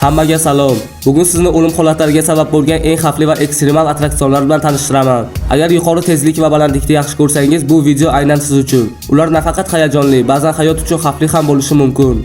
Hammaga salom. Bugun sizni o'lim holatlariga sabab bo'lgan eng xavfli va ekstremal attraksionlar bilan tanishtiraman. Agar yuqori tezlik va balandlikni yaxshi ko'rsangiz, bu video aynan siz uchun. Ular nafaqat hayajonli, ba'zan hayot uchun xavfli ham bo'lishi mumkin.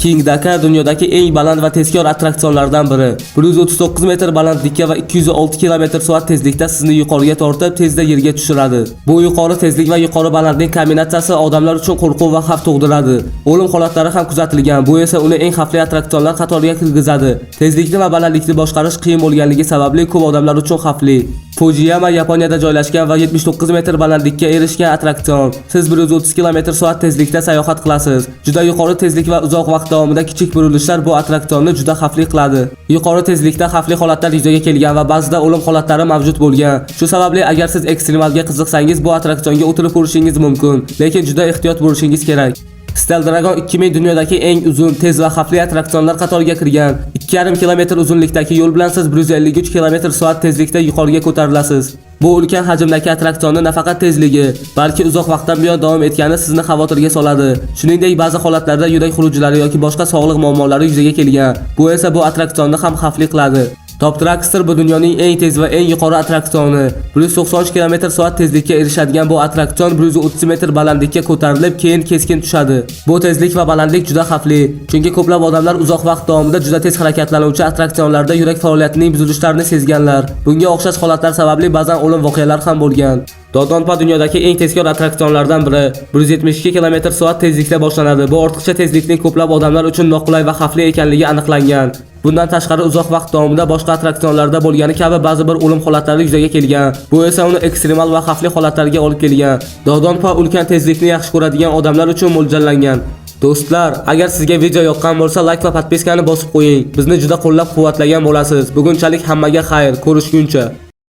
King Dakar dunyodagi eng baland va tezkor attraksionlardan biri. 139 metr balandlikka va 206 km/s tezlikda sizni yuqoriga tortib, tezda yerga tushiradi. Bu yuqori tezlik va yuqori balandlik kombinatsiyasi odamlar uchun qo'rquv va xavf tug'diradi. O'lim holatlari ham kuzatilgan. Bu esa uni eng xavfli attraksionlar qatoriga kirgizadi. Tezlikni va balandlikni boshqarish qiyin bo'lganligi sababli ko'p odamlar uchun xavfli. Fujiyama Yaponiyada joylashgan va 79 metr balandlikka erishgan attraksion. Siz 130 km/s tezlikda sayohat qilasiz. Juda yuqori tezlik va uzoq vaqt davomida kichik burilishlar bu attraksionni juda xavfli qiladi. Yuqori tezlikda xavfli holatlar yuzaga kelgan va ba'zida o'lim holatlari mavjud bo'lgan. Shu sababli agar siz ekstremalga qiziqsangiz, bu attraksionga o'tirib ko'rishingiz mumkin, lekin juda ehtiyot bo'lishingiz kerak. Stel Dragon 2000 dunyodagi eng uzun, tez va xavfli attraksionlar qatoriga kirgan. 2,5 kilometr uzunlikdagi yo'l bilan siz 153 km/s tezlikda yuqoriga ko'tarilasiz. Bu ulkan hajmdagi attraksionni nafaqat tezligi, balki uzoq vaqtdan buyon davom etgani sizni xavotirga soladi. Shuningdek, ba'zi holatlarda yurak xurujlari yoki boshqa sog'liq muammolari yuzaga kelgan. Bu esa bu attraksionni ham xavfli qiladi. Top Dragster bu dunyoning eng tez va eng yuqori attraksioni. 193 km/s tezlikka erishadigan bu attraksion 130 metr balandlikka ko'tarilib, keyin keskin tushadi. Bu tezlik va balandlik juda xavfli, chunki ko'plab odamlar uzoq vaqt davomida juda tez harakatlanuvchi attraksionlarda yurak faoliyatining buzilishlarini sezganlar. Bunga o'xshash holatlar sababli ba'zan o'lim voqealari ham bo'lgan. Dodonpa dunyodagi eng tezkor attraksionlardan biri. 172 km/s tezlikda boshlanadi. Bu ortiqcha tezlikning ko'plab odamlar uchun noqulay va xavfli ekanligi aniqlangan. Bundan tashqari uzoq vaqt davomida boshqa attraksionlarda bo'lgani kabi ba'zi bir o'lim holatlari yuzaga kelgan. Bu esa uni ekstremal va xavfli holatlarga olib kelgan. Dodonpa ulkan tezlikni yaxshi ko'radigan odamlar uchun mo'ljallangan. Do'stlar, agar sizga video yoqqan bo'lsa, like va podpiskani bosib qo'ying. Bizni juda qo'llab-quvvatlagan bo'lasiz. Bugunchalik hammaga xayr, ko'rishguncha.